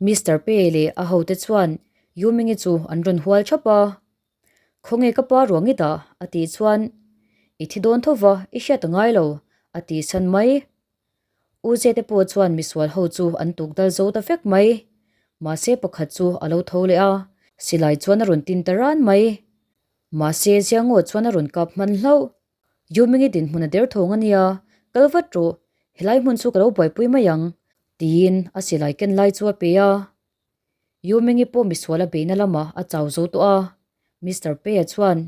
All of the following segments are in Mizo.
Mister Pei leh a hote chuan Yumingi chu an rawn hual thap a. Khawnge ka pa ruang i dah? a tih chuan, I thi dawn tho va, i hriat a ngai lo, a tih chhan mai. U Zete pawh chuan misual ho chu an tuk dal zo ta vek mai. Mahse pakhat chu a lo tho leh a, silai chuan a rawn tin ta ran mai. Mahse Ziangaw chuan a rawn kap hman hlauh. Yumingi dinhmun a der thawng a nia, kal vat rawh, helai hmun chu ka lo buaipui mai ang, tiin a silai ken lai chu a pe a. Yumingi pawh misual a beihna lamah a chau zo tawh a, Mister Pei-a chuan,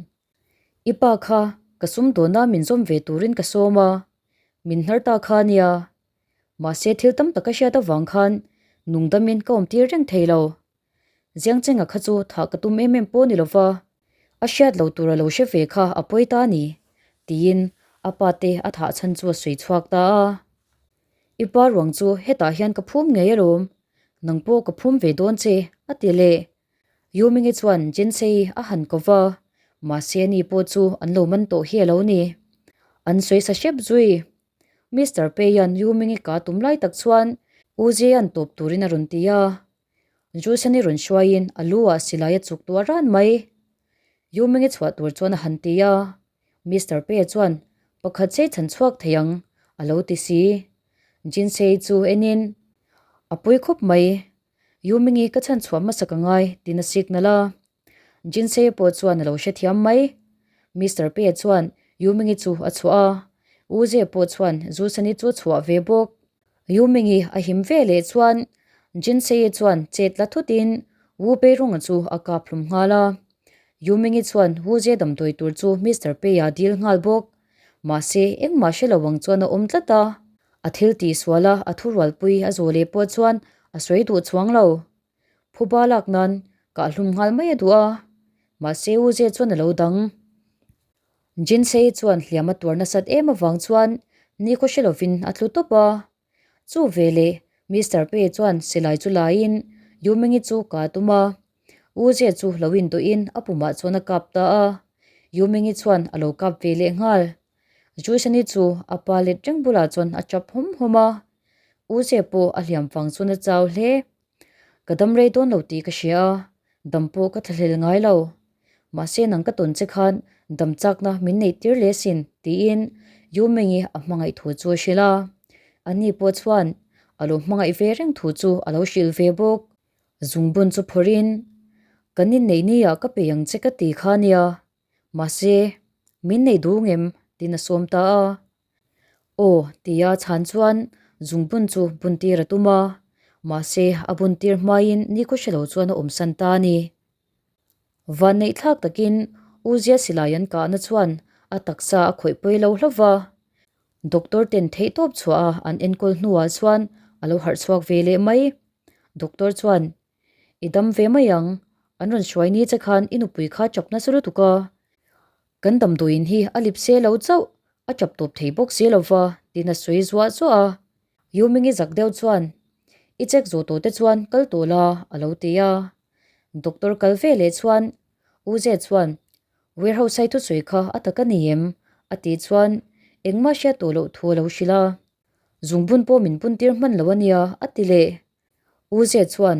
I pa kha ka sumdawna min zawm ve turin ka sawm a, min hnar ta kha a nia. Mahse thil tam tak a hriat avang khan nungdamin ka awmtir reng thei lo. Ziangchenga kha chu thah ka tum em em pawh ni lova, a hriat lo tur a lo hre ve kha a pawi ta a ni, tiin a pa te a thah chhan chu a sawi chhuak ta a. I pa ruang chu hetah hian ka phum ngei alawm, nang pawh ka phum ve dawn che, a ti leh. Yumingi chuan Jensei a han ko va, mahse ani pawh chu an lo man tawh hi a lo ni. An sawi sa hrep zui. Mister Peian Yumingi ka tum lai tak chuan U Zean tawp turin a rawn ti a. Jusani rawn hruaiin a lu ah silai a chuk tuah ran mai. Yumingi chhuah tur chuan a han ti a, Mister Pei chuan pakhat sei chhan chhuak thei ang a lo ti si. Jinsei chu enin a pui khawp mai. Yumingi ka chhan chhuah hmasa ka ngai tiin a signal a. Jinsei pawh chuan a lo hrethiam mai. Mister Pei chuan Yumingi chu a chhuah a, U Ze pawh chuan Jusani chu a chhuah ve bawk. Yumingi a him ve leh chuan Jinsei chuan chet la thutin Wu Peirunga chu a kap hlum nghal a. Yumingi chuan Wu Ze damdawi tur chu Mister Pei-a dil nghal bawk. Mahse, engmah hre lo ang chuan a awm tlat a. A thil tihsual a a thurualpui a zawh leh pawh chuan a sawi duh chuang lo. Phuba lak nan kah hlum nghal mai a duh a, mahse U Ze chuan a lo dang. Jinsei chuan hliam a tuar nasat em avang chuan nikhaw hre lovin a tlu tawp a. Chu veleh Mister Pei chuan silai chu laiin Yumingi chu ka tum a, U Ze chu lo induhin a pumah chuan a kap ta a, Yumingi chuan a lo kap ve leh nghal. Jushani chu a pa let reng bulah chuan a tap hawm hawm a, U Ze pawh a hliam vang chuan a chau hle. Ka dam rei dawn lo tih ka hria a, dam pawh ka thlahlel ngai lo. Mahse nang ka tawn che khan dam chakna min neih tir leh sin tiin Yu Ming-i a hmangaih thu chu a hrilh a. Ani pawh chuan a lo hmangaih ve reng thu chu a lo hrilh ve bawk. Zungbun chu phawrhin, Kan inneih ni ah ka pe ang che ka ti kha nia, mahse min neih duh ngem? tiin a sawm ta a. Aw, tia chhan chuan zungbun chu bun tir a tum a, mahse a bun tir hmain nikhaw hre lo chuan a awmsan ta a ni. Vanneih thlak takin Uzia silai an kahna chuan a taksa a khawih pawi lo hlauh va, doctor ten theihtawp chhuah a an enkawl hnuah chuan a lo harh chhuak ve leh mai. Doctor chuan, I dam ve mai ang, an rawn hruai ni che khan i nupui kha chap nasa lutuk a, Kan damdawiin hi a lip se lo chauh, a tap tawp thei bawk si lo va, tiin a sawi zuah zuah a. Yumingi zak deuh chuan, I check zawh tawh te chuan kal tawh la, a lo ti a. Doctor kal ve leh chuan, U Ze chuan, Warehouse ai thusawi kha a tak a ni em? a tih chuan engmah hriat tawh loh thu a lo hrilh a. Zungbun pawh min bun tir hman lo a nia, a ti leh. U Ze chuan,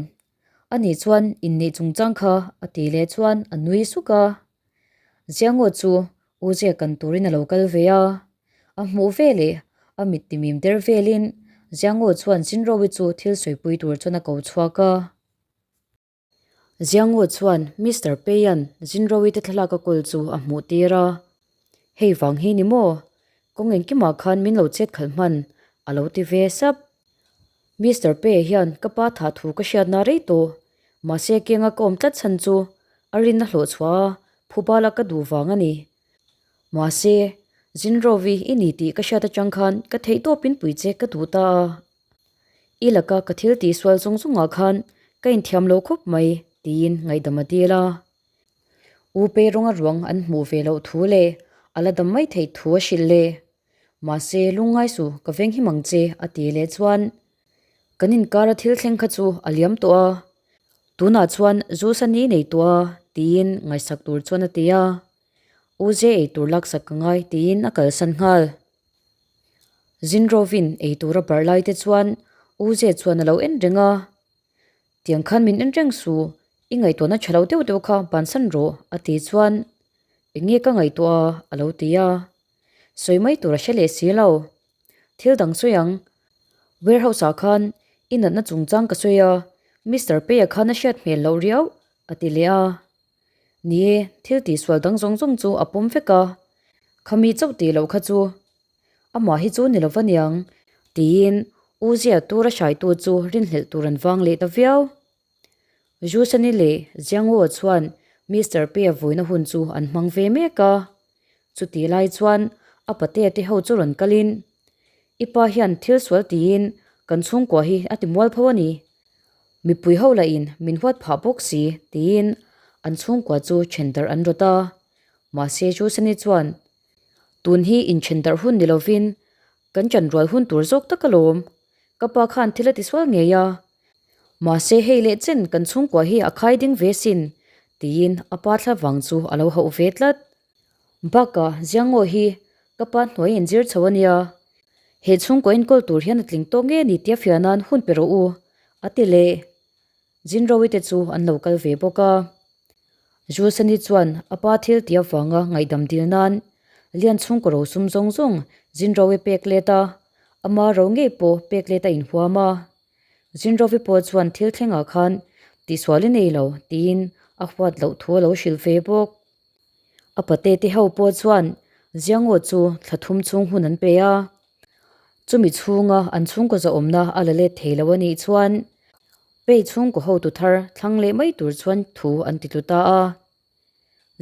Ani chuan inneih chungchang kha a ti leh chuan a nui suk a. Ziangaw chu U Ze kan turin a lo kal ve a. A hmuh ve leh a mit timim der velin Ziangaw chuan Zinrowi chu thil sawipui tur chuan a ko chhuak a. Ziangaw chuan Mister Peian Zinrowi te thlalak a kawl chu a hmuh tir a. Hei vang hi ni maw? Kawng engkimah khan min lo chet khalh hman a lo ti ve sap. Mister Pei hian ka pa thah thu ka hriatna rei tawh. Mahse kenga ka awm tlat chhan chu a rinna hlawh chhuah a, phubala ka duh vang a ni. Mahse, Zinrovi i ni tih ka hriat atang khan ka theihtawpin pui che ka duh ta a. I laka ka thil tihsual zawng zawngah khan ka inthiam lo khawp mai tiin ngaihdam a dil a. U Pei rawnga ruang an hmuh ve loh thu leh a la dam mai theih thu a hrilh le. Mahse, lungngai suh ka veng him ang che a ti leh chuan kan inkara thil thleng kha chu a liam tawh a, tunah chuan Zeus a ni nei tawh a tiin ngaihsak tur chuan a ti a. U Ze ei tur laksak ka ngai tiin a kalsan nghal. Zinrovin ei tura barh lai te chuan U Ze chuan a lo en reng a. Tiang khan min en reng suh, i ngaihtuahna tha lo deuh deuh kha bansan rawh a tih chuan eng nge ka ngaihtuah a a lo ti a. Sawi mai tur a hre leh si lo. Thil dang sawi ang. Warehouse ah khan i natna chungchang ka sawi a, Mister Pei-a khan a hriat hmel loh riau a ti leh a. Ni e, thil tihsual dang zawng zawng chu a pawm vek a, khami chauh tih loh kha chu amah hi chu ni lo va niang tiin U Zia tura hraitu chu rinhlelh tur an vang leh ta viau. Jusani leh Jiangwo chuan Mister Pei-a vuina hun chu an hmang ve mek a. Chutih lai chuan a patea te ho chu rawn kalin, I pa hian thil sual tiin kan chhungkua hi a ti mual pho a ni. Mipui ho lahin min huat phah bawk si tiin an chhungkua chu then darh an rawt a. Mahse Jusani chuan, Tun hi inthen darh hun ni lovin kan chanrual hun tur zawk tak alawm. Ka pa khan thil a ti sual ngei a. Mahse hei leh chen kan chhungkua hi a khai ding ve sin tiin a pa thla vang chu a lo hauh ve tlat. Bakah Ziangaw hi ka pa hnuai in zir chho a nia. He chhungkua enkawl tur hian a tling tawk nge ni tia fiah nan hun pe rawh u a ti leh. Zinrawi te chu an lo kal ve bawk a. Julsani chuan a pa thil tih avanga ngaihdam dil nan Lian chhungkaw ro sum zawng zawng Zinrawi pek let a, ama ro ngei pawh pek let a inhuam a. Zinrawi pawh chuan thil thlengah khan tihsual i nei lo tiin a huat loh thu a lo hrilh ve bawk. A pate te ho pawh chuan Ziangaw chu thla thum chhung hun an pe a, chumi chhunga an chhungkaw zahawmna a la let thei lo a nih chuan Pei chhungkaw hotu thar thlang leh mai tur chuan thu an ti tlu ta a.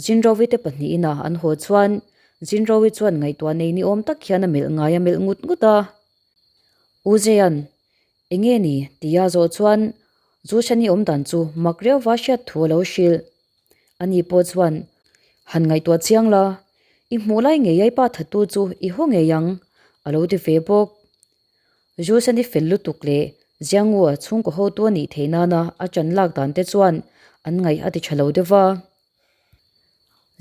Zinrovi te pahnihin a an haw chuan Zinrovi chuan ngaihtuah nei ni awm tak hian a melh ngai a melh ngut ngut a. U Zean, enge ni? tia zawh chuan Zushani awm dan chu mak riauva hriat thu a lo hrilh. Ani pawh chuan, Han ngaihtuah chiang la, i hmuh lai ngei ai pa thattu chu i haw ngei ang, a lo ti ve bawk. Jusani fel lutuk leh Jiangua chhungkaw hotu a nih theih nana a ṭan lak dan te chuan an ngaih a ti ṭha lo deuh va.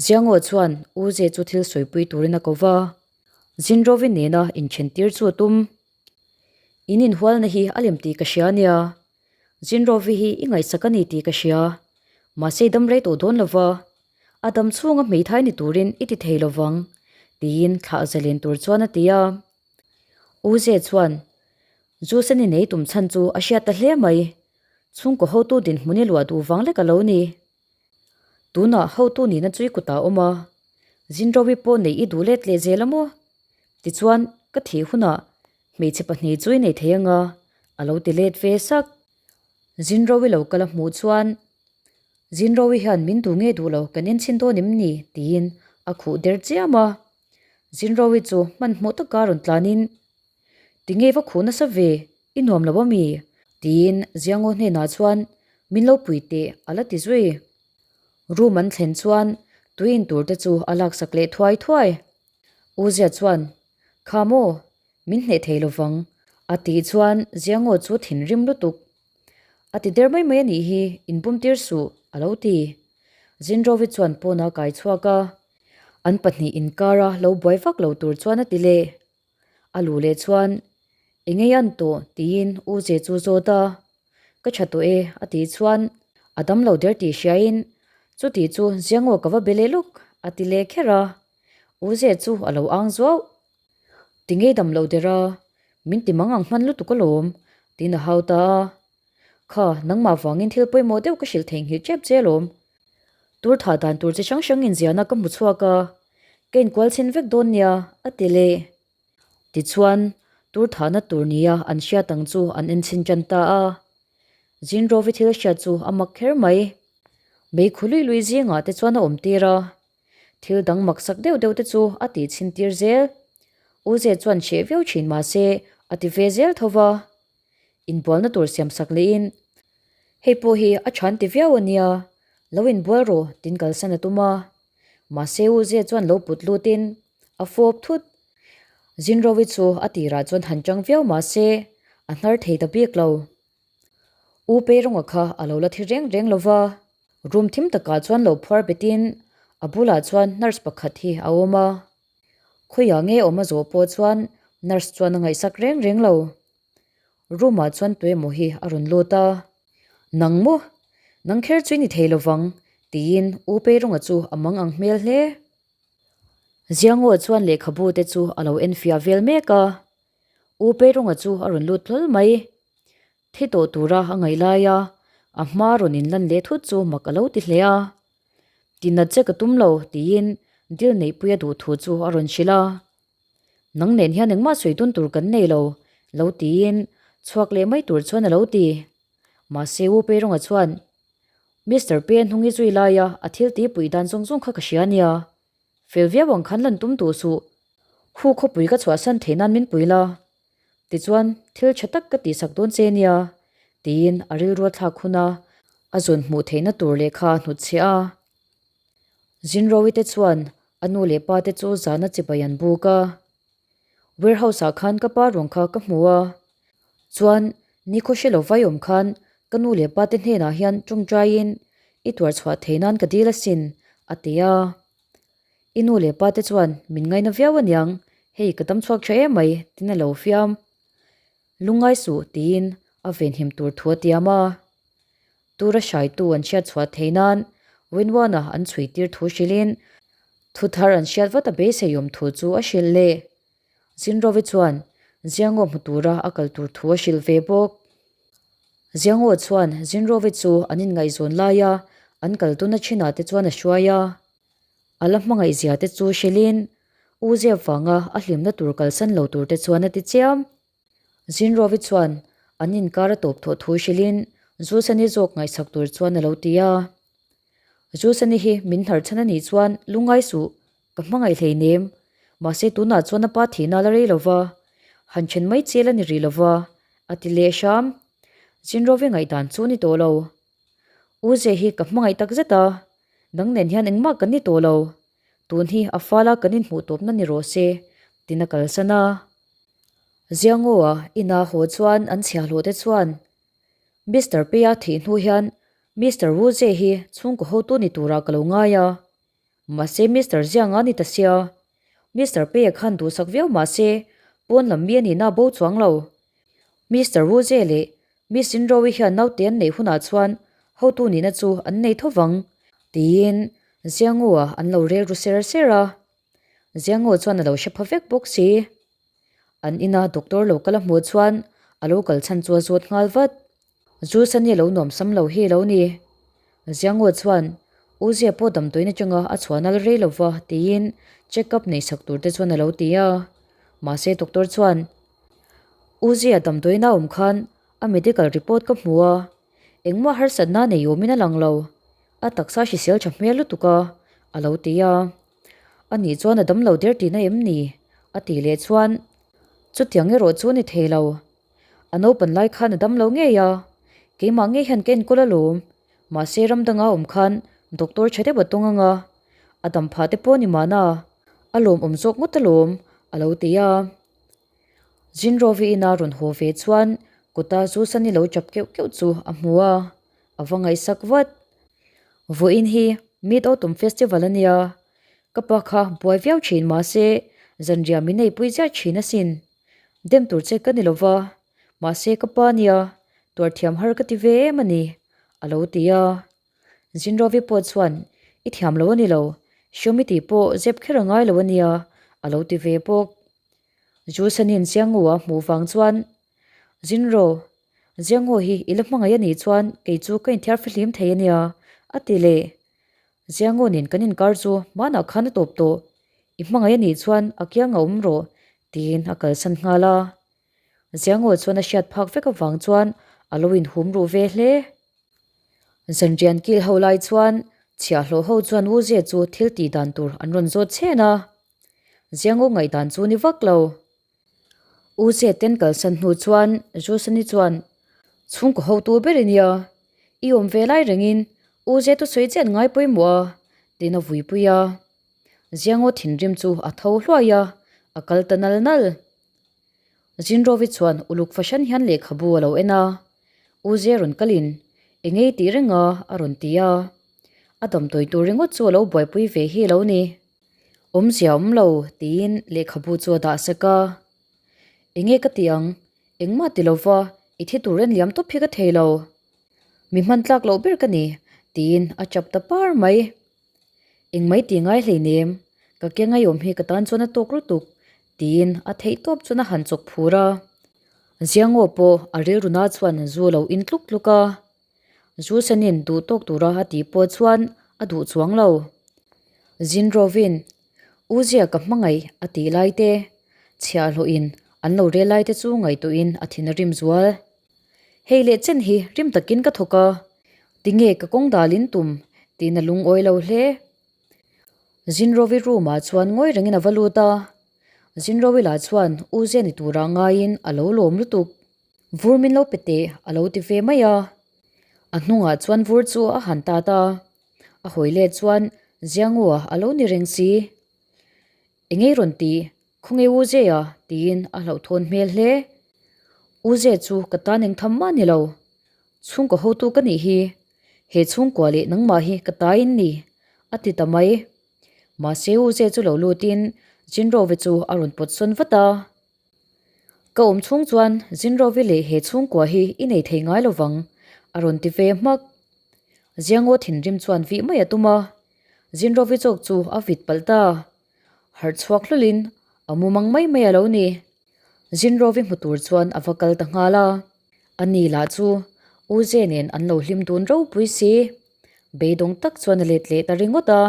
Jiangua chuan U Ze chu thil sawipui turin a ko va, Zinrovi nena inthentir chu a tum. In inhualna hi a lem tih ka hria a nia. Zinrovi hi i ngaihsak a ni tih ka hria. Mahse i dam rei tawh dawn lo va, a dam chhunga hmeithai ni turin i ti thei lo vang, tiin thlah zalen tur chuan a ti a. U Ze chuan, Juseni nei tum chhan chu a hriat ta hle mai. Chhungkaw hotu dinhmun i luah duh vang lek a lo ni. Tunah hotu nihna chu i kutah a awm a, Zinrovi pawh neih i duh let leh zel a maw? Tichuan, ka thih hunah Hmeichhe pahnih chu i nei thei anga a lo ti let ve sak. Zinrowi lo kal a hmuh chuan, Zinrowi hian min duh nge duh lo kan enchhin dawn em ni? tiin a khuh der chiam a. Zinrowi chu hmanhmawh taka rawn tlanin, Ti nge va khuh nasa ve, i nuam lo ami? tiin Ziangaw hnenah chuan min lo pui teh a la ti zui. Room an thlen chuan tui in tur te chu a laksak leh thuai thuai. U Zia chuan, Kha maw, Min hneh thei lovang, a tih chuan Ziangaw chu thinrim lutuk. A ti der mai mai a nih hi, inbum tir suh, a lo ti. Zinrovi chuan pawn a kai chhuak a, an pahnih inkara lo buai vak lo tur chuan a ti leh. A luh leh chuan, Engei an tawh? tiin U Ze chu zawt a. Ka tha tawh e, a tih chuan a dam lo der tih hriain, Chuti chu Ziangaw ka va be leh lawk, a ti leh kher a. U Ze chu a lo ang zuauh. Ti ngei dam lo der a, min ti mang ang hman lutuk alawm, tiin a hau ta a. Kha, nangmah vangin thil pawimawh deuh ka hrilh theihnghilh tep che alawm. Tur thah dan tur chi hrang hrang inziahna ka hmu chhuak a, ka inkual chhin vek dawn nia, a ti leh. Tichuan, tur thahna tur nia an hriat ang chu an enchhin tan ta a. Zinrovi thil hriat chu a mak kher mai. Meikhu lui lui zingah te chuan a awm tir a. Thil dang maksak deuh deuh te chu a tih chhin tir zel. U Ze chuan hreh viau thin mahse a ti ve zel tho va. Inbualna tur siam sak lehin, Hei pawh hi a than ti viau a nia, lo inbual rawh tin kalsan a tum a. Mahse U Ze chuan lo put lutin a fawp thut. Zinrovi chu a tirah chuan han chang viau mahse a hnar thei ta bik lo. U Peironga kha a lo la thi reng reng lo va, room thim takah chuan lo phuar betin a bulah chuan nurse pakhat hi a awm a. Khawiah nge awm a zawh pawh chuan nurse chuan a ngaihsak reng reng lo. Room ah chuan tuemaw hi a rawn lut a. Nang maw? Nang kher chu i ni thei lovang, tiin U Peironga chu a mang ang hmel hle. Ziangaw chuan lehkhabu te chu a lo enfiah vel mek a. U Peironga chu a rawn lut hlawl mai. Thi tawh tura a ngaih laia a hma rawn inlan leh thut chu mak a lo ti hle a. Tinat che ka tum lo, tiin dil neihpuia duh thu chu a rawn hrilh a. Nang nen hian engmah sawi dun tur kan nei lo, lo tiin chhuak leh mai tur chuan a lo ti. Mahse U Peironga chuan, Mister Pe hnung i zui laia a thil tih puih dan zawng zawng kha ka hria nia. Fel viau ang khan lan tum duh suh. Hu khawpui ka chhuahsan theih nan min pui la. Tichuan, thil tha tak ka tihsak dawn che nia, tiin a rilru a thlak hun a, a zawn hmuh theihna tur lehkha a hnutchhiah a. Zinrowi te chuan a nu leh pa te chu zana chibai an buk a. Warehouse ah khan ka pa ruang kha ka hmu a, chuan nikhaw hre lo vai awm khan ka nu leh pa te hnenah hian tawngtaiin i tuar chhuah thei nan ka dil asin, a ti a. I nu leh pa te chuan min ngaina viau aniang, hei ka dam chhuak tha em mai, tin a lo fiam. Lungngai suh tiin a venhim tur thu a tiam a. Tura hraitu an hriat chhuah thei nan Winwana an chhui tir thu hrilhin thu thar an hriat vat a beisei awm thu chu a hrilh leh. Zinrovi chuan Ziangaw hmu tura a kal tur thu a hrilh ve bawk. Ziangaw chuan Zinrovi chu an inngaihzawn laia an kal tuna thinah te chuan a hruai a. A la hmangaih zia te chu hrilhin U Zep vanga a hlimna tur kalsan lo tur te chuan a ti chiam. Zinrovi chuan an inkar a tawp thawh thu hrilhin Zusani zawk ngaihsak tur chuan a lo ti a. Zusani hi min hnar chhan a nih chuan lungngai suh, ka hmangaih hleinem. Mahse tunah chuan a pa thihna a la rei lo va, han then mai chial a ni rih lo va, a ti leh hram. Zinrovi ngaihdan chu a ni tawh lo. U Ze hi ka hmangaih tak zet a, nang nen hian engmah kan ni tawh lo. Tun hi a fala kan inhmuh tawpna ni rawh se, tiin a kalsan a. Ziangaw-a ina haw chuan an chhiahhlawh te chuan Mister Pei-a thih hnu hian Mister Wu Ze hi chhungkaw hotu ni turah ka lo ngai a, mahse Mister Zianga ni ta sia. Mister Pei-a khan duhsak viau mahse pawn lam mi a nihna a bo chuang lo. Mister Wu Ze leh Miss Inrowi hian naute an neih hunah chuan hotu nihna chu an nei tho vang, tiin Ziangaw-a an lo rel ru ser ser a. Ziangaw chuan a lo hre pha vek bawk si. An ina doctor lo kal a hmuh chuan a lo kal chhan chu a zawt nghal vat. Zusani a lo nuam sam lo hi lo ni. Ziangaw chuan U Zia pawh damdawiin atanga a chhuah nal rei lo va tiin check up neih sak tur te chuan a lo ti a. Mahse doctor chuan U Zia damdawiin a awm khan a medical report ka hmu a, engmah harsatna nei awmin a lang lo. A taksa hrisel tha hmel lutuk a, a lo ti a. A nih chuan a damlo der tihna em ni? A tih leh chuan, Chutiang erawh chu a ni thei lo. A naupan lai khan a damlo ngei a, keimah ngei hian ka enkawl alawm. Mahse ram danga awm khan doctor tha deuh a tawng ang a, a dam phah te pawh a ni mahna, a lawmawm zawk ngawt alawm, a lo ti a. Zinrovi ina rawn haw ve chuan kawta Zusani lo chap keuh keuh chu a hmu a, a va ngaihsak vat. Vawiin hi Mid Autumn Festival a nia, ka pa kha buai viau thin mahse zanriah min neipui ziah thin asin. Dem tur che ka ni lo va, mahse ka pa nia, tuar thiam har ka ti ve em a ni, a lo ti a. Zinrovi pawh chuan, I thiam lo a ni lo, Xiaomi tih pawh zep kher a ngai lo a nia, a lo ti ve bawk. Jusanin Chiangu a hmuh vang chuan, Zinro, Ziangaw hi i la hmangaih a nih chuan kei chu ka inthiar fihlim thei a nia, a ti leh. Ziangaw nen kan inkar chu hmanah khan a tawp tawh, i hmangaih a nih chuan a kiang a awm rawh, tiin a kalsan nghal a. Ziangaw chuan a hriat phak vek avang chuan a lo inhum ruh ve hle. Zanrian kil ho lai chuan chhiahhlawh ho chuan U Zia chu thil tih dan tur an rawn zawt chhen a. Ziangaw ngaihdan chu ni vak lo. U Zia ten kalsan hnu chuan Jusani chuan, Chhungkaw hotu ber i nia, i awm ve lai rengin U Zia chu sawi chian ngai pawimawh a, tiin a vuipui a. Ziangaw thinrim chu a tho hluai a, a kal ta nal nal. Zinrovi chuan uluk fahran hian lehkhabu a lo en a, U Zia rawn kalin eng ei tih reng a a rawn ti a. A damdawi tur ringawt chu a lo buaipui ve hi a lo ni. Awmzia awm lo tiin lehkhabu chu a dah sek a. Enge ka ti ang, engmah ti lova i thi tur en liam tawp hi ka thei lo. Mi hman tlak loh ber ka ni, tiin a chap ta par mai. Engmai ti ngai hleinem, ka ke ngaiawm hi ka tan chuan a tawk lutuk, tiin a theih tawp chuan a han chawk phur a. Ziangaw pawh a rilru na chuan zu lo in tluk tluk a. Zu senin duh tawk tura a tih pawh chuan a duh chuang lo. Zin rovin, U Zia ka hmangaih a tih lai te, chhiahhlawhin an lo rel lai te chu ngaihtuahin a thin a rim zual. Hei leh chen hi rim takin ka thawk a, tinge ka kawng dalin tum tiin a lungawi lo hle. Zinrovi room ah chuan ngawi rengin a va lut a, Zinrovi lah chuan U Zia ni tura ngaiin a lo lawm lutuk. Vur min lo pe teh a lo ti ve mai a, a hnungah chuan vur chu a han tat a, a hawi let chuan Ziangua a lo ni reng si. Engei rawn ti? Khawnge U Zia? tiin a hlauhthawn hmel hle. U Zia chu ka tan eng tham mah ni lo. Chhungkaw hotu ka nih hi. He chhungkua leh nangmah hi ka ta in ni, a ti ta mai. Mahse U Zia chu lo lutin Jinrove chu a rawn pawt sawn vat a. Ka awm chhung chuan Zinrovi leh he chhungkua hi i nei thei ngai lo vang, a rawn ti ve hmak. Ziangaw thinrim chuan vih mai a tum a, Zinrovi chawk chu a vit palh ta. Harh chhuak hlulin a mumang mai mai a lo ni. Zinrovi hmu tur chuan a va kal ta nghal a. Ani lah chu U Ze nen an lo hlim dun ropui si. Beidawng tak chuan a let leh ta ringawt a.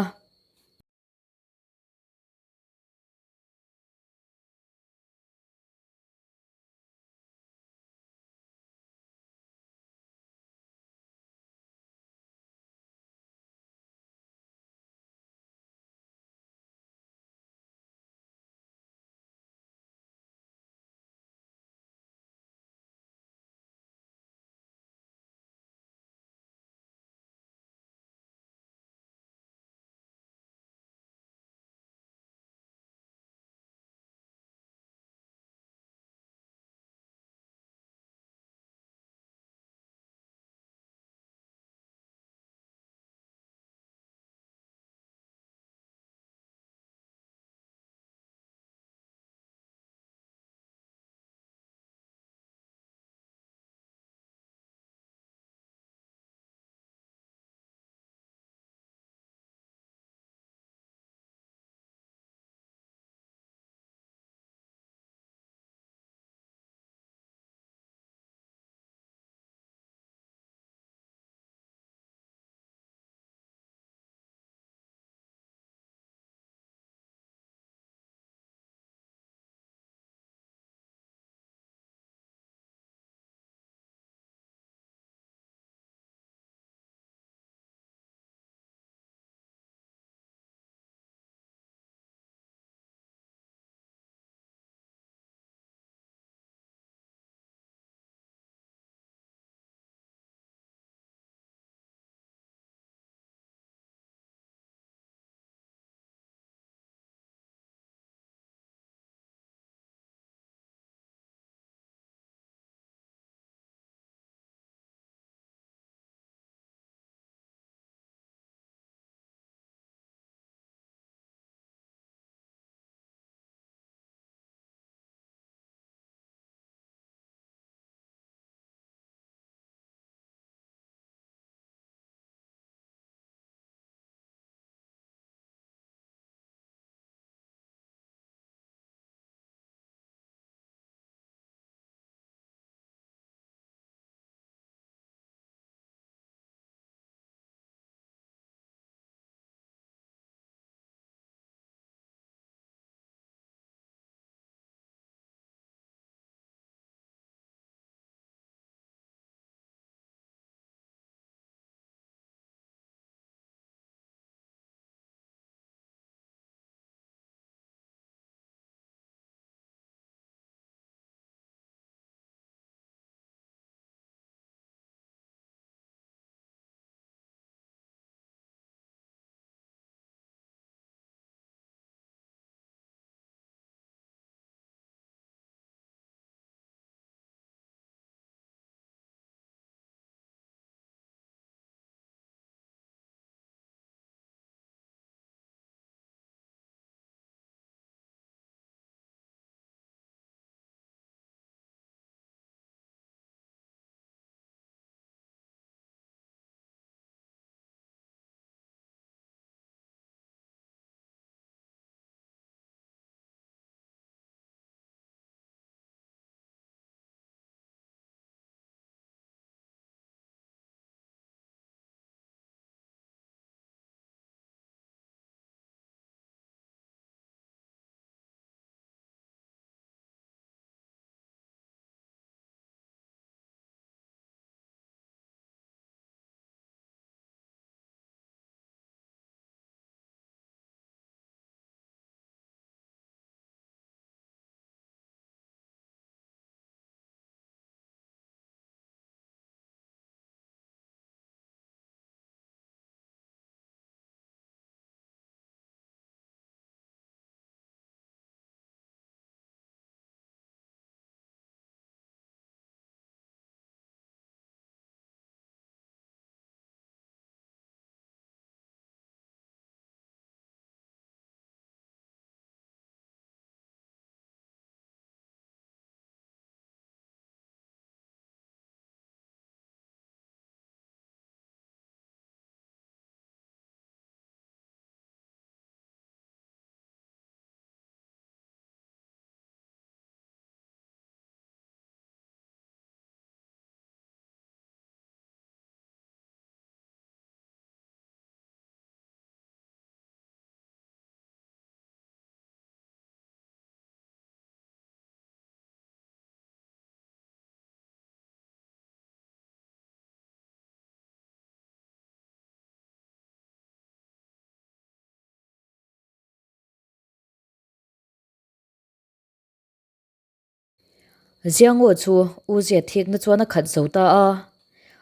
Ziangaw chu U Zia thikna chuan a khat zo ta a,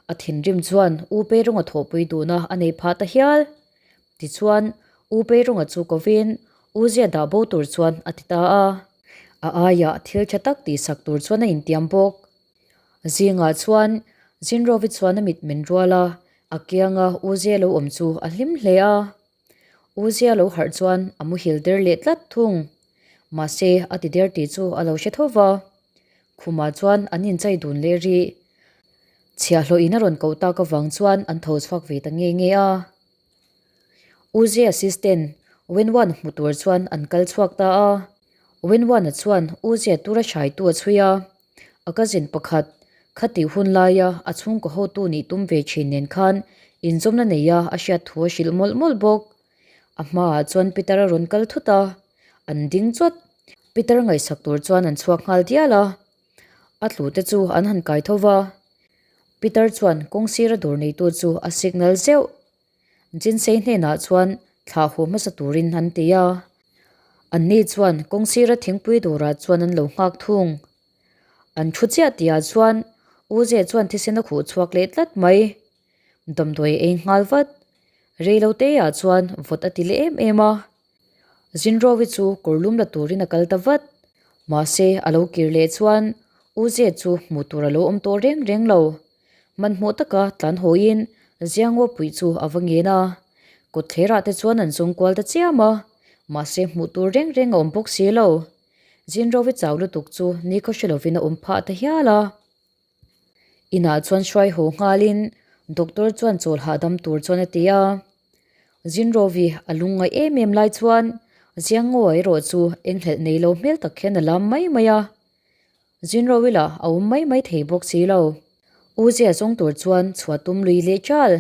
a thinrim chuan U Peironga thawhpui duhna a nei phah ta hial. Tichuan, U Peironga chu kovin U Zia dah bo tur chuan a ti ta a. A aiah thil tha tak tihsak tur chuan a intiam bawk. Zingah chuan Zinrovi chuan a mit men rual a, a kianga U Zia lo awm chu a hlim hle a. U Zia lo harh chuan a muhil der leh tlat thung. Mahse, a ti der tih chu a lo hre tho va. Khumah chuan an inchai dun leh rih. Chhiahhlawhin a rawn koh tak avang chuan an tho chhuak ve ta nge nge a. U Zia assistant Wenwan hmu tur chuan an kal chhuak ta a. Wenwan-a chuan U Zia tura hraitu a chhui a. A cousin pakhat, khatih hun laia a chhungkaw hotu nih tum ve thin nen khan inzawmna neia a hriat thu a hrilh mawlh mawlh bawk. A hmaah chuan Peter a rawn kal thut a, an ding chawt. Peter ngaihsak tur chuan an chhuak nghal dial a, a tlu te chu an han kai tho va. Peter chuan kawng sira dawr neitu chu a signal zeuh. Jinsei hnenah chuan thlah haw hmasa turin an ti a. Anni chuan kawng sira thingpui dawrah chuan an lo nghak thung. An thu chiah tihah chuan U Ze chuan thisen a khuh chhuak leh tlat mai. Damdawi a ei nghal vat. Reiloteah chuan vawt a ti leh em em a. Zinrovi chu kawr lum la turin a kal ta vat. Mahse a lo kir leh chuan U Ze chu hmuh tur a lo awm tawh reng reng lo. Hmanhmawh taka tlan hawiin Ziangaw puih chu a va ngen a. Kawtthlerah te chuan an zawng kual ta chiam a, mahse hmuh tur reng reng a awm bawk si lo. Zinrovi chau lutuk chu nikhaw hre lovin a awm phah ta hial a. Inah chuan hruai haw nghalin doctor chuan chawl hahdam tur chuan a ti a. Zinrovi a lungngaih em em lai chuan Ziangaw erawh chu enghlelh nei lo hmel tak hian a lam mai mai a. Zinrovi lah a awm mai mai thei bawk si lo. U Zia zawng tur chuan chhuah tum lui leh chal.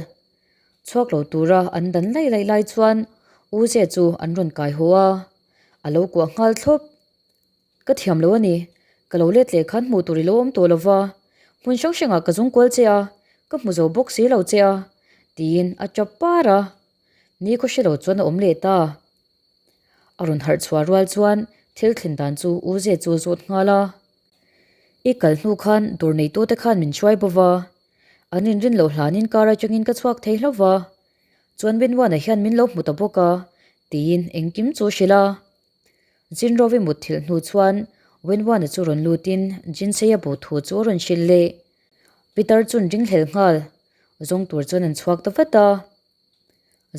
Chhuak lo tura an dan laih laih lai chuan U Zia chu an rawn kai haw a, a lo kuah nghal thlawp. Ka thiam lo a ni, ka lo let leh khan hmuh tur i lo awm tawh lo va, hmun hrang hrangah ka zung kual che a, ka hmu zo bawk si lo che a, tiin a tap par a. Ni khaw hre lo chuan a awm leh ta. A rawn harh chhuah rual chuan thil thlen dan chu U Ze chu a zawt nghal a. I kal hnu khan dawr neitute khan min hruai bo va, an inrin loh hlanin car atangin ka chhuak thei hlauh va, chuan Benwana hian min lo hmu ta bawk a, tiin engkim chu a hrilh a. Jinrovi mutthilh hnu chuan Wenwana chu rawn lutin Jinsei a bo thu chu a rawn hrilh leh. Peter chuan ringhlel nghal zawng tur chuan an chhuak ta vat a.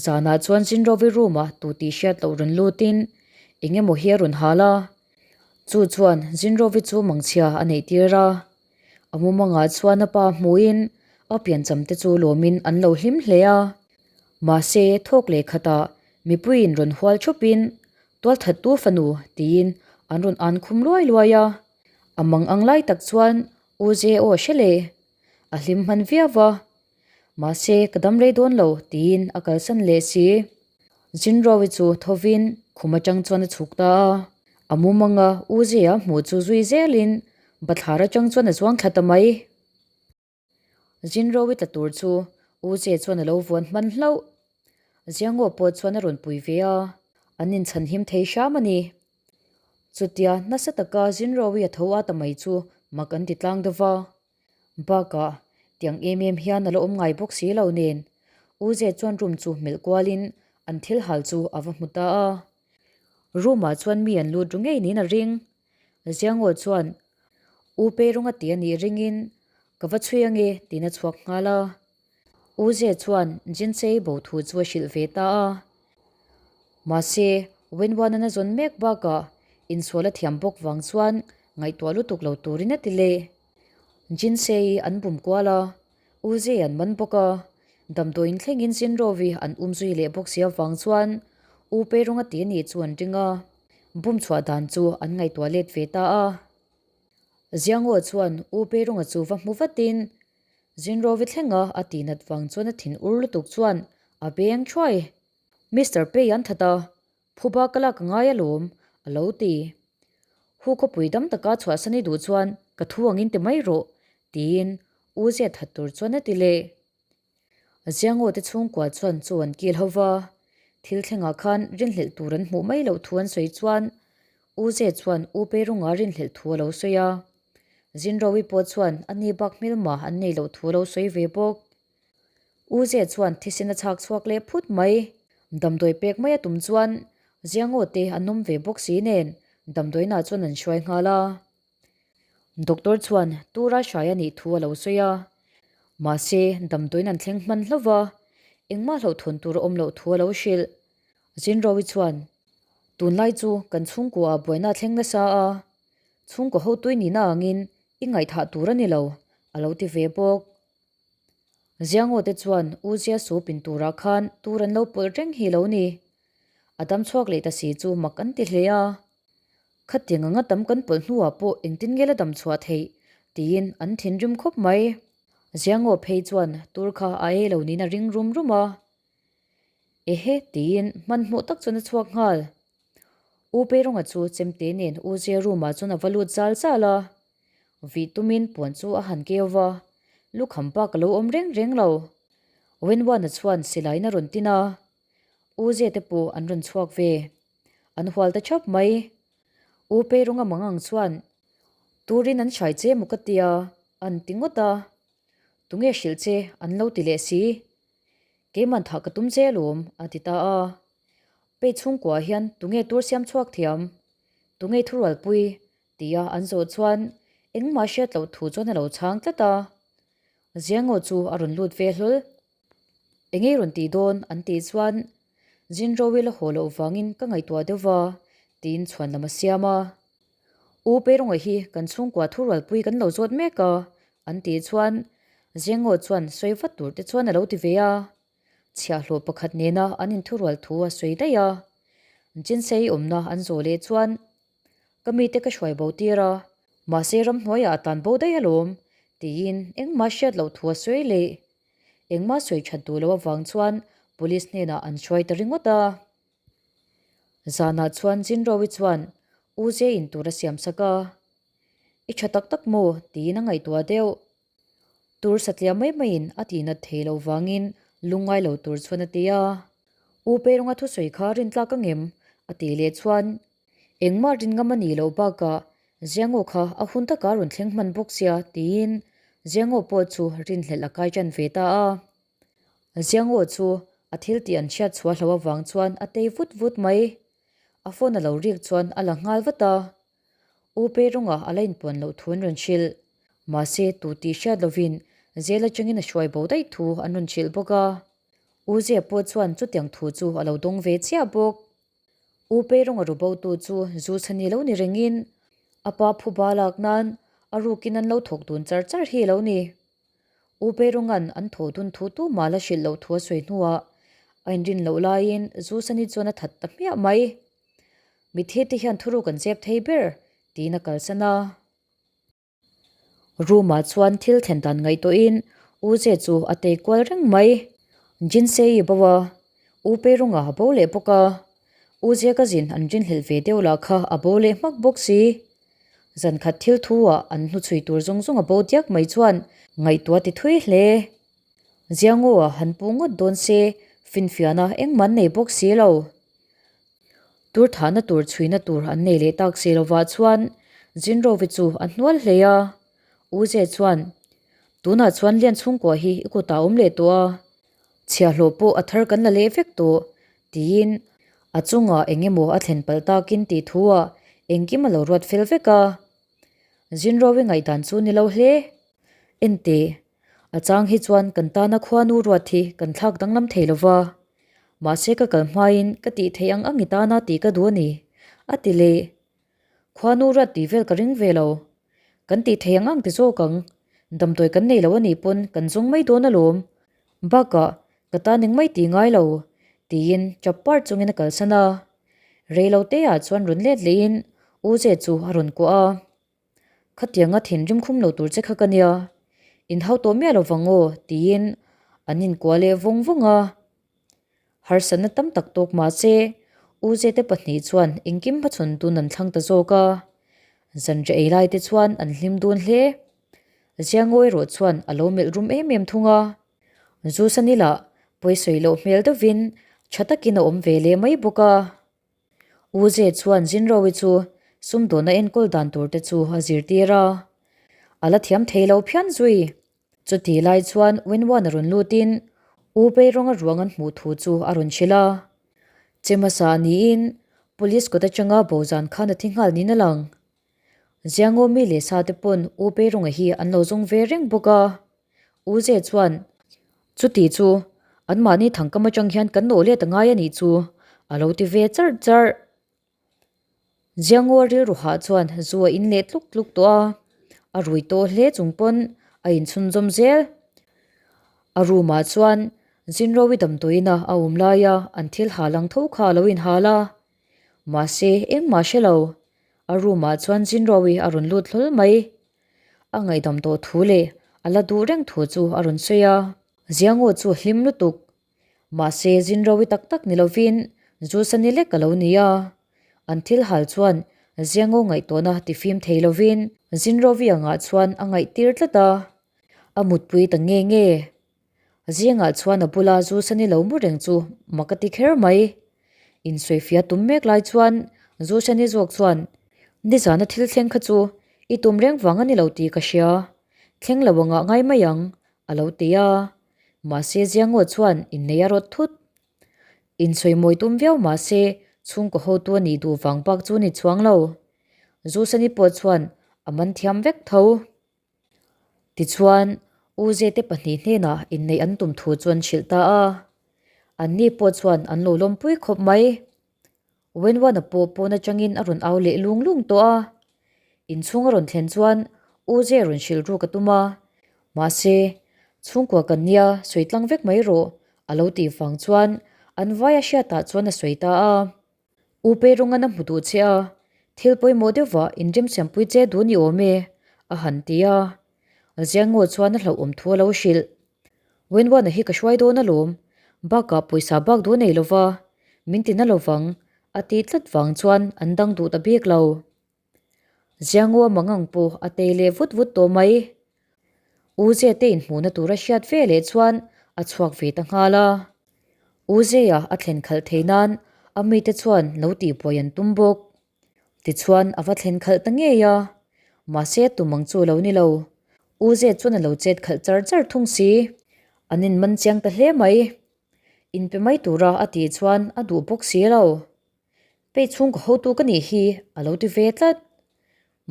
Zanah chuan Zinrovi room ah tu tih hriat loh rawn lutin eng emaw hi a rawn hal a, chu chuan Zinrovi chu mangchhia a neih tir a. A mumangah chuan a pa hmuhin a piancham te chu lawmin an lo hlim hle a. Mahse thawk leh khatah mipuiin rawn hual thupin Tualthattu fanu tiin an rawn an khum luai luai a. A mang ang lai tak chuan U Ze aw hre le. A hlim hman viau va. Mahse, ka dam rei dawn lo, tiin a kalsan leh si. Zinrovi chu thovin khum atang chuan a chhuk ta a. A mumanga U Zia hmuh chu zui zelin bathlar atang chuan a zuang thla ta mai. Zinrovi tla tur chu U Zia chuan a lo vuan hman hlauh. Ziangaw pawh chuan a rawn pui ve a, an inchhanhim thei hram a ni. Chutia nasa taka Zinrovi a tho a ta mai chu mak an ti tlang deuh va. Bakah, tiang em em hian a la awm ngai bawk si lo nen, U Ze chuan room chu melh kualin an thil hal chu a va hmu ta a. Room ah chuan mi an lut ru ngei niin a ring. Ziangaw chuan, U Pei rawng a ti a nih ringin ka va chhui ange tiin a chhuak nghal a. U Ze chuan Jinsei bo thu chu a hrilh ve ta a. Mahse, Wenwan-an a zawn mek bakah insual a thiam bawk vang chuan ngaihtuah lutuk lo turin a ti leh. Jinsei an bum kual a, U Zee an man bawk a, damdawiin thlengin Zinrovi an um zui leh bawk si avang chuan U Peironga ti anih chu an ring a, bum chhuah dan chu an ngaihtuah let ve ta a. Ziangaw chuan U Peironga chu va hmu vatin Zinrovi thlenga a tihnat vang chuan a thin ur lutuk chuan a beng thuai. Mister Pei an that a, Phuba ka lak a ngai alawm, a lo ti. Hu khawpui dam taka chhuahsan i duh chuan ka thu angin ti mai rawh, tiin U Zia that tur chuan a ti leh. Ziangaw te chhungkua chuan chu an kil ho va, thil thlengah khan rinhlelh tur an hmuh mai loh thu an sawi chuan U Zia chuan U Peirunga rinhlelh thu a lo sawi a. Zinrowi pawh chuan a ni bak hmelma an nei loh thu lo sawi ve bawk. U Zia chuan thisen a chhak chhuak leh phut mai. Damdawi pek mai a tum chuan Ziangaw te an awm ve bawk si nen damdawiinah chuan an hruai nghal a. Doctor chuan tura hrai a nih thu a lo sawi a. Mahse damdawiin an thleng hman hlauh va, engmah hlauhthawn tur a awm loh thu a lo hrilh. Zinrowi chuan, Tunlai chu kan chhungkua ah buaina a thleng nasa a, chhungkaw hotui nihna angin i ngaihthah tur a ni lo, a lo ti ve bawk. Ziangaw te chuan U Zia su pin turah khan tur an lo pawlh reng hi lo ni. A dam chhuak leh ta si chu mak an ti hle a. Khatiang anga tam kan pawlh hnuah pawh engtin nge la dam chhuah theih tiin an thinrim khawp mai. Ziangaw phei chuan tur kha a ei lo niin a ring rum rum a. Ehe tiin hmanhmawh tak chuan a chhuak nghal. U Peironga chu chemte nen U Zia room ah chuan a va lut zal zal a. Vih tumin puan chu a han keu va, lukham bak a lo awm reng reng lo. Wenwana chuan silaiin a rawn tin a, U Zia te pawh an rawn chhuak ve. An hual ta thap mai. U Peironga mangang chuan, Turin an hrai che maw ka tia, an ti ngawt a. Tunge hrilh che an lo ti leh si. Keiman thah ka tum che alawm, a ti ta a. Pei chhungkuaah hian tunge tur siam chhuak thiam? Tunge thurualpui? Tia an zawh chuan engmah hriat loh thu chuan a lo chhang tlat a. Ziangaw chu a rawn lut ve hlawl. Engei rawn tih dawn an tih chuan Zinrowi la haw loh vangin ka ngaihtuah deuh va tiin chhuan lam a siam a. U Peironga hi kan chhungkua thurualpui kan lo zawt mek a an tih chuan Ziangaw chuan sawi vat tur te chuan a lo ti ve a. Chhiahhlawh pakhat nena an inthurual thu a sawi daih a. Jinsei awmna an zawh leh chuan Ka mite ka hruai bo tir a, mahse ramhnuaiah a tan bo daih alawm, tiin engmah hriat loh thu a sawi leh. Engmah sawi that duh loh avang chuan police hnenah an hruai ta ringawt a. Zanah chuan Jinrowi chuan U Zia in tur a siam sak a, I tha tak tak maw? tiin a ngaihtuah deuh. Tur satliah mai maiin a tihnat thei loh vangin lungngai lo tur chuan a ti a. U Peironga thusawi kha rintlak ang em? a tih leh chuan Engmah rin ngam a nih loh bakah Ziangaw kha a hun taka rawn thleng hman bawk sia tiin Ziangaw pawh chu rinhlelh a kai tan ve ta a. Ziangaw chu a thil tih an hriat chhuah hloh avang chuan a tei vut vut mai. A phone a lo rik chuan a la nghal vat a. U Peironga a la inpuan loh thu an rawn hrilh. Mahse tu tih hriat lovin Zel atangin a hruai bo daih thu an rawn hrilh bawk a. U Zia pawh chuan chutiang thu chu a lo dawng ve chiah bawk. U Peironga ru botu chu zu chhani lo ni rengin a pa phuba lak nan a rukin an lo thawk dun char char hi a lo ni. U Peironga'n an thaw dun thu tumah la hrilh loh thu a sawi hnuah a inrin loh laiin zu chhani chuan a that ta hmiah mai. Mitthi te hian thuruk an zep thei ber tiin a kalsan a. Room ah chuan thil thlen dan ngaihtuahin U Ze chu a tei kual reng mai. Jinsei bo a, U Peirunga a bo leh bawk a, U Ze ka zin an rinhlelh ve deuh lah kha a bo leh hmak bawk si. Zan khat thil thu ah an hnuchhui tur zawng zawng a bo diak mai chuan ngaihtuah ti thui hle. Ziangaw ah han pu ngawt dawn se finfiahna engmah an nei bawk si lo. Tur thahna tur chhuina tur an nei leh tak si lovah chuan Zinrovi chu a hnual hle a. U Ze chuan, Tunah chuan Lian chhungkua hi i kutah awm leh tawh a, chhiahhlawh pawh a thar kan la leh vek tawh, tiin a chungah eng emaw a thlen palh takin tih thuah engkim a lo ruat fel vek a. Zinrovi ngaihdan chu ni lo hle. Enteh, A chang hi chuan kan tana khuanu ruat hi kan thlak danglam thei lo va, mahse ka kal hmain ka tih theih ang ang i tana tih ka duh a ni, a ti leh. Khuanu ruat tih vel ka ring ve lo. Kan tih theih ang ang ti zawk ang, damdawi kan nei lo a nih pawn kan zawng mai dawn alawm. Bakah, ka tan eng mai tih ngai lo, tiin chap par chungin a kalsan a. Rei lo te ah chuan rawn let lehin U Ze chu a rawn kuah a. Khatianga thinrim khum lo tur che kha ka nia, inhau tawh miah lo vang aw, tiin an inkuah leh vawng vawng a. Harsatna tam tak tawk mah se, U Zete pahnih chuan engkim hmachhawn dun an thlang ta zawk a. Zanriah ei lai te chuan an hlim dun hle. Ziangaw erawh chuan a lo melh rum em em thung a. Zusani lah pawisawi loh hmel deuhin tha takin a awm ve leh mai bawk a. U Ze chuan Zinrowi chu sumdawna enkawl dan tur te chu a zirtir a. A la thiam thei lo phian zui. Chuti lai chuan Wenwan a rawn lutin U Pei rawnga ruang an hmuh thu chu a rawn hrilh a. Che hmasa niin Police kawt atanga bozan khan a thi nghal niin a lang. Ziangaw mi leh sa te pawn U Pei rawnga hi an lo zawng ve reng bawk a. U Ze chuan, Chuti chu anmahni thangkam atang hian kan nawh let a ngai a nih chu, a lo ti ve charh charh. Ziangaw rilru hah chuan zu a in leh tluk tluk tawh a, a rui tawh hle chung pawn a inchhunzawm zel. A room ah chuan Zinrowi damdawiin a a awm laia an thil hal ang tho kha a lo inhal a, mahse engmah hre lo. A room ah chuan Zinrowi a rawn lut hlawl mai. A ngaihdam tawh thu leh a la duh reng thu chu a rawn sawi a. Ziangaw chu a hlim lutuk. Mahse, Zinrowi tak tak ni lovin Zusani lek a lo ni a. An thil hal chuan Ziangaw ngaihtuahna tifim thei lovin Zinrowi angah chuan a ngaihtir tlat a. A mutpui ta nge nge. Zingah chuan a bula Zusani lo mu reng chu mak a ti kher mai. Insawifiah tum mek lai chuan Zusani zawk chuan, Nizana thil thleng kha chu i tum reng vang a ni lo tih ka hria. Thleng lo angah ngai mai ang, a lo ti a. Mahse Ziangaw chuan innei a rawt thut. Insawimawi tum viau mahse chhungkaw hotu a nih duh vang bak chu ni chuang lo. Zusani pawh chuan a man thiam vek tho. Tichuan, U Zete pahnih hnenah inneih an tum thu chu an hrilh ta a. Anni pawh chuan an lo lawmpui khawp mai. Wenwana pawh pawn atangin a rawn au leh lung lung tawh a. Inchhung a rawn thlen chuan U Ze rawn hrilh ruk a tum a. Mahse, chhungkua kan nia sawi tlang vek mai rawh a lo tih vang chuan an vaia hriatah chuan a sawi ta a. U Peirawng-an a hmu duh che a, thil pawimawh deuhvah inremsiampui che duh ni awm e, a han ti a. Ziangaw chuan a hlauhawm thu a lo hrilh. Wenwana hi ka hruai dawn alawm, bakah pawisa bak duh nei lova, min ti na lovang, a tih tlat vang chuan an dang duh ta bik lo. Ziangaw mangang pawh a tei leh vut vut tawh mai. U Zete inhmuhna tur a hriat ve leh chuan a chhuak ve ta nghal a. U Zeia a thlen khalh thei nan a mite chuan lo tihbuai an tum bawk. Tichuan a va thlen khalh ta ngei a, mahse tum ang chu a lo ni lo. U Zet chuan a lo chet khalh char char thung si. An inman chiang ta hle mai. Inpe mai tura a tih chuan a duh bawk si lo. Pei chhung ka hotu ka nih hi a lo ti ve tlat.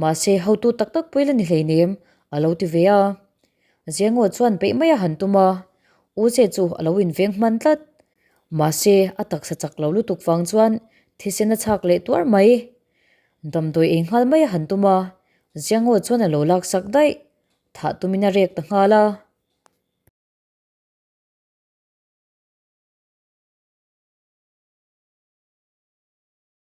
Mahse hotu tak tak pawh i la ni hleinem a lo ti ve a. Ziangaw chuan peih mai a han tum a, U Zet chu a lo inveng hman tlat. Mahse a taksa chak lo lutuk vang chuan thisen a chhak leh tuar mai. Damdawi ei nghal mai a han tum a, Ziangaw chuan a lo laksak daih. Thah tumin a rek ta nghal a.